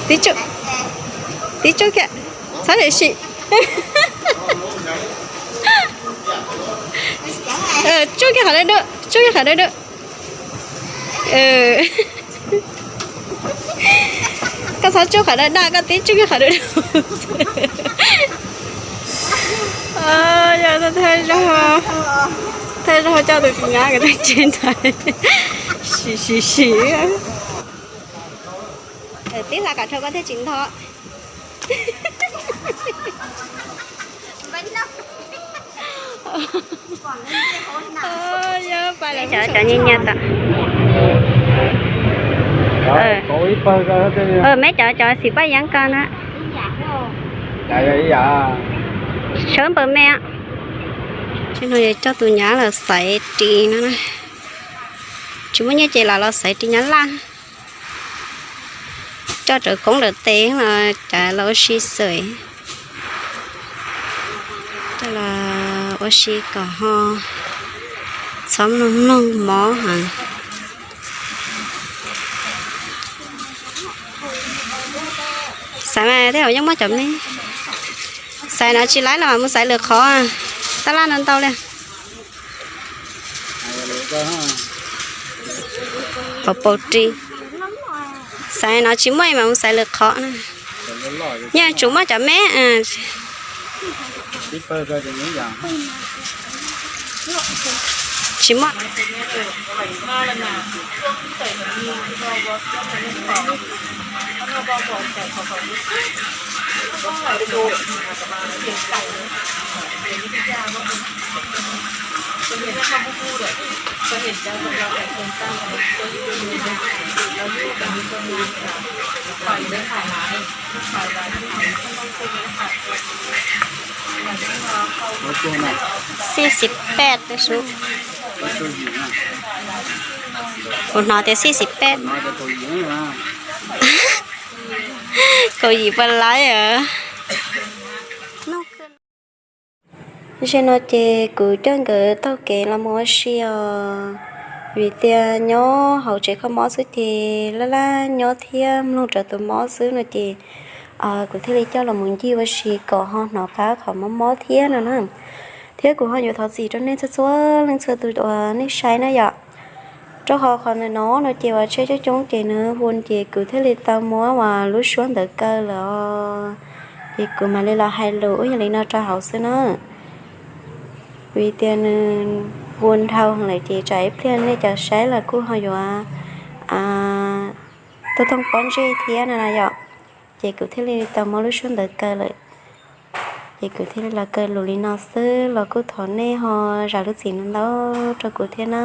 Tib tsuj, tib tsuj kiag, txhob sim sim. Tsuj kiag qhov dawb dub, tsuj kiag qhov dawb dub. Koj txhob tsuj qhov dawb daj, koj tib tsuj kiag qhov dawb dub. Yog thawj zaug, thawj zaug coj tus txiv nyab nkawd tuaj tsev ntawd. Sim sim sim. Tib hla kav rhau koj thiaj tsis ntho. Cov nyias nyias tom. Meb cov cov xim paj yeeb ko na. Sawv npaws me. Tsis no coj tus nyab los xaiv ris no. Tsis muaj nyiaj ces los los xaiv ris nyab laj. Coj rawv koob rawv tes los cas los ua si xwb. Coj los ua si kom ho txhob mloog mloog mob heev. Xaiv mas tej zaum yeej muaj cov me. Xaiv no tsis laib los mus xaiv lwm qhov, tab laj no ntau li. Pov paus ris. Xaiv no tsis muaj mas mus xaiv lwm qhov na. Yeej tsuas muaj cov me. Tsis muaj. Xij xim peb tus sub. Kuv hnov tias xij xim peb. Kaum yim puas laib. Tam sim no ces kuv coj nkawd taug kev los mus ua si os, vim tias nyob hauv tsev kho mob xwb ces laj laj nyob thiab mloog rawv tus mob xwb no ces kuv thiaj li coj los mus ncig ua si kom ho hnov qab qhov mob mob thiab no na. Thiab kuv ho yuav thov txim rau nej txhua txhua leej txhua tus uas nej saib na yom. Rau qhov qhov ntawm no no ces uas tsheb coob coob ces nws hu ces kuv thiaj li tau muab uas lub suab ntawd kaw lawm os. Ces kuv mam li los hais lus ub yog li no rau hauv xwb na. Vim tias nws hu dhau heev lawm ces tsam ib pliag nej cov saib los kuj ho yuav tuaj thooj pob ntseg thiab no na yom. Ces kuv thiaj li tau muab lub suab ntawd kaw lawm. Ces kuv thiaj li los kaw lus li no xwb los kuj thov nej ho zam lub txim ntau ntau rau kuv thiab na.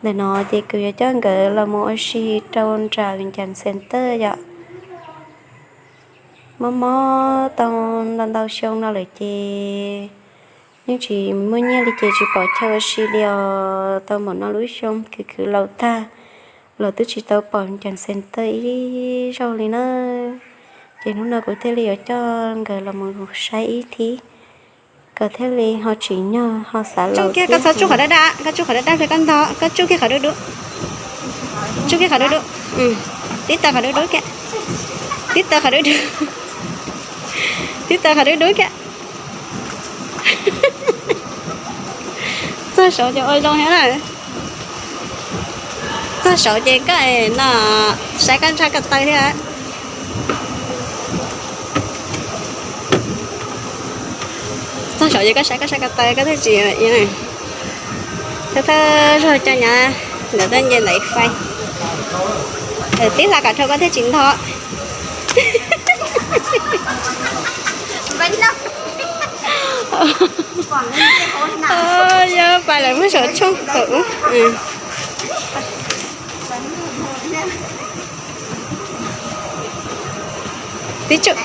Ntawm no ces kuv yuav coj nkawd los mus ua si rau nram Vias Cas Center yom. Mob mob tau ntau ntau xyoo no lawm ces yeej tsis muaj nyiaj li ces tsis pom chaw ua si li os. Tau npaum no lub xyoo khwv khwv laus tag los twb tsis tau pom Vias Cas Center ib zaug li na. Ces hnub no kuv thiaj li yuav coj nkawd los mus saib ib thib kom thiaj li ho tsim nyog ho xav laus kiag. Koj txhob tsuj qhov daj daj, koj tsuj qhov daj daj pliag koj ntog, koj tsuj kiag qhov dub dub. Tsuj kiag qhov dub dub. Tib taw qhov dub dub kiag. Tib taw qhov dub dub. Tib taw qhov dub dub kiag. Txog saud ces ua zoo thiab na. Txog saud ces koj no saib koj ntshai koj taw thiab. Txog saud ces koj saib koj saib koj taw koj thiaj tsis. Thawj thawj zaug coj nyab ntawd tuaj nce ntawd fais. Tib hla kav rhau koj thiaj tsis ntho. Yog pais lawm muab saum tshooj kaum. Tib tsuj,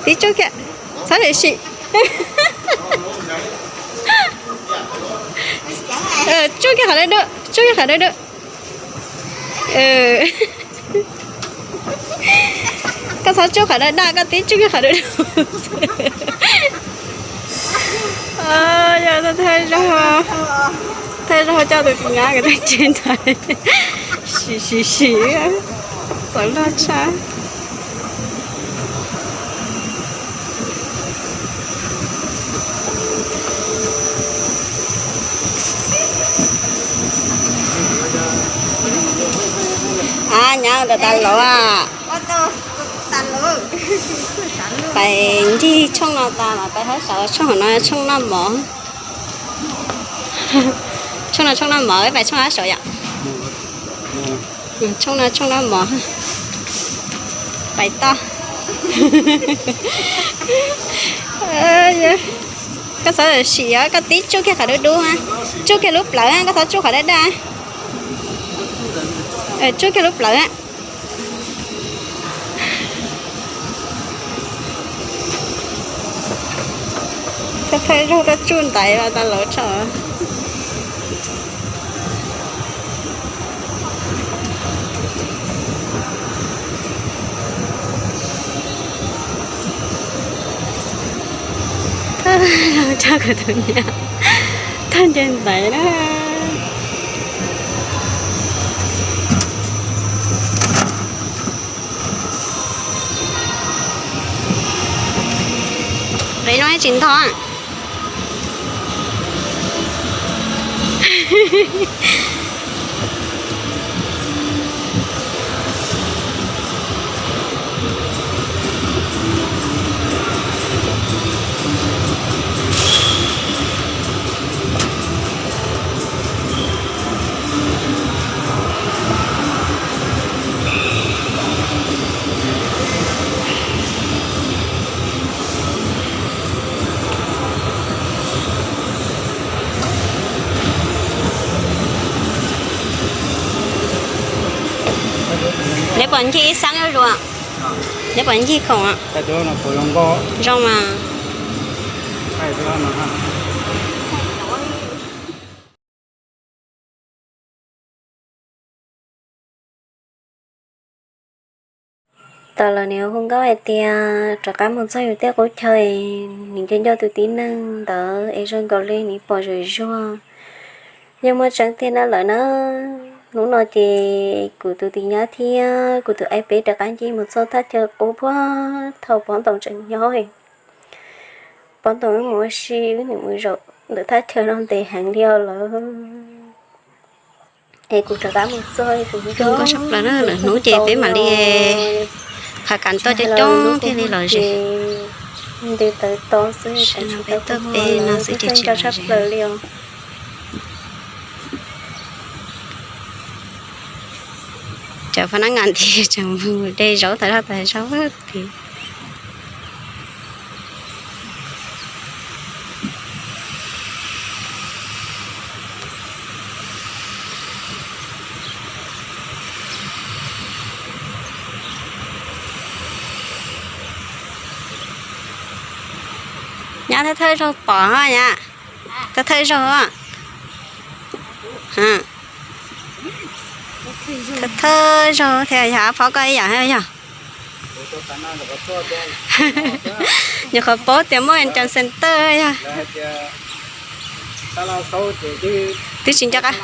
tib tsuj kiag, txhob sim sim. Tsuj kiag qhov dawb dub, tsuj kiag qhov dawb dub. Koj txhob tsuj qhov dawb daj, koj tib tsuj kiag qhov dawb dub. Yog thawj zaug, thawj zaug coj tus txiv nyab nkawd tuaj tsev ntawd. Sim sim sim, txaus loj tshaj. Nyab ntawm tas lov a. Pais ncig tshooj no tas mas pais hab saum tshooj no, tshooj noj mov. Tshooj no tshooj noj mov, pais tshooj hab saum yom. Tshooj no tshooj noj mov. Pais toj. Koj txhob sim os, koj tib tsuj kiag qhov dub dub, tsuj kiag lub plawv, koj txhob tsuj qhov daj daj. Tsuj kiag lub plawv. Thawj zaug tuaj tsuj ntaiv los tas lov tso. Thawj zaug tso kuv tus nyab tuaj nce ntaiv na. Qev no tsis ntog. Neb puas ncig ib xab zuj zus? Neb puas ncig khoom? Zoo mas. Tau los nws hu nkauj hais tias rov qab mus txog yus tej qub chaw, nws nco nco tus tib neeg ntawd es zoo nkaus li nws pom zuj zus. Yog muaj tseeb tiag na lawm na, hnub no ces kuv tus tij nyab thiab kuv tus aib peb rov qab ncig mus txog thaj chaw qub puag thaum Pob Ntoos tseem nyob. Pob Ntoos wb mus ua si, wb nim mus zaum ntawm thaj chaw no ntev heev li os lawm. Es kuv rov qab mus txog kuv nkauj tshaj plaws na, lwm hnub ces peb mam li phav kam toj coob coob thiaj li los ze. Nti tawv to xwb, peb toj peb no xwb ces tsis nkauj tshaj plaws li os. Cov pha nab ngas nti tseem mus de zaub tas zog tas zog tid. Nyab thawj thawj zaug pom nyab, thawj thawj zaug, thawj thawj zaug thiab yog phob koj ib yam yog. Nyuam qhuav paub tias muaj Entertainment Center yog. Twb tsis nco qab,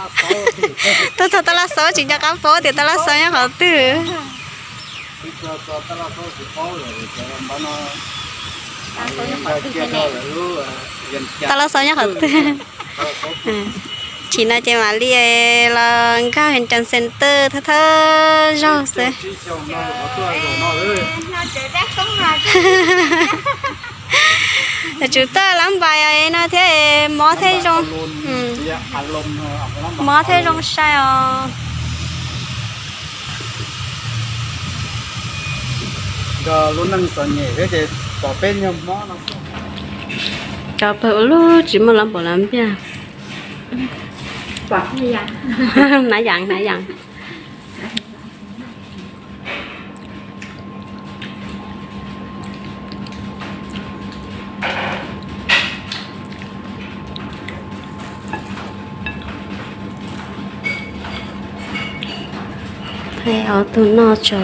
tuaj txog Tab Laj Xauv tsis nco qab paub tias Tab Laj Xauv nyob qhov twg. Tab Laj Xauv nyob qhov twg? Chim no ces mam li los nkag Entertainment Center thawj thawj zaug xwb. Yuav tsum tuaj lab npais no thiab, mob thiaj zoo, mob thiaj zoo sai os. Cov pawg ua luaj tsis muaj lab npaum lab npiaj. Hnav yam, hnav yam. Thaij ob tug noj tso.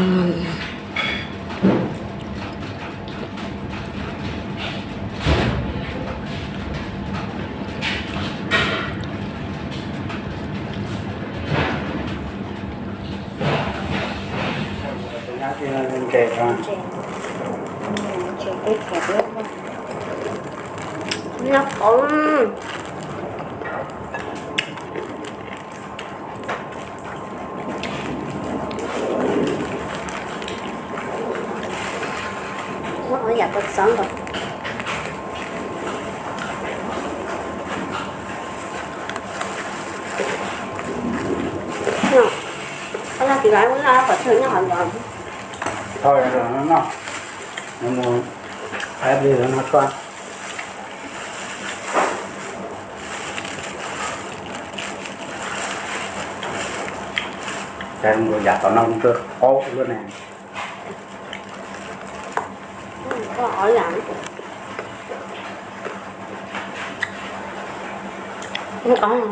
Yam kua txob nkaus. Koj laj tiv laiv ua laj pom tsawg nyob hauv ntawd. Thauj no noj, no mus, pab li no tsuag. Ces yam tom no qaub luaj ne.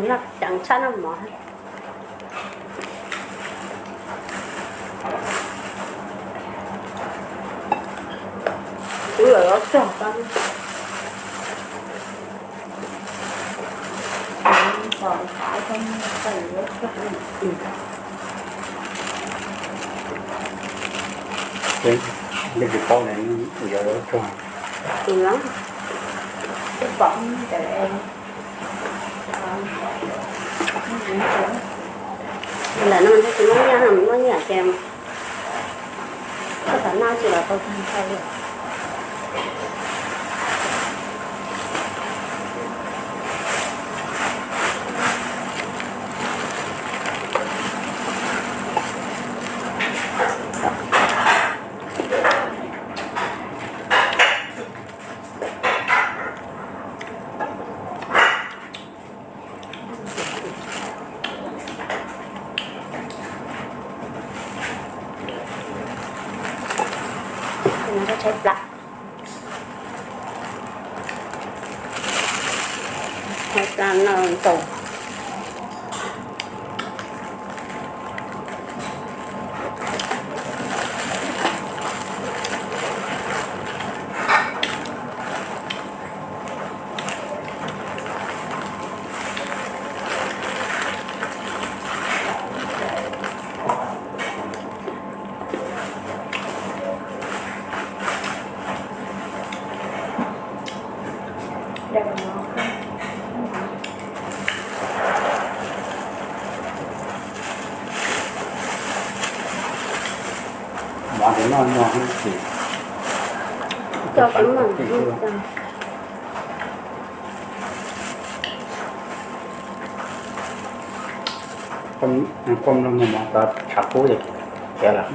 Noj ceev tshaj noj mov. Kuv lawm los txog tau. Leej twg paub ne, yog tsuag. Ntawm no tsis muaj nyiaj, muaj nyiaj ces koj xav noj tsis los tau tag li. Tshaib pla, tshaib pla no ntaus. Mov ces noj no, coj kuv maj, koj mloog mov tau tshav kub ces khiav lawm.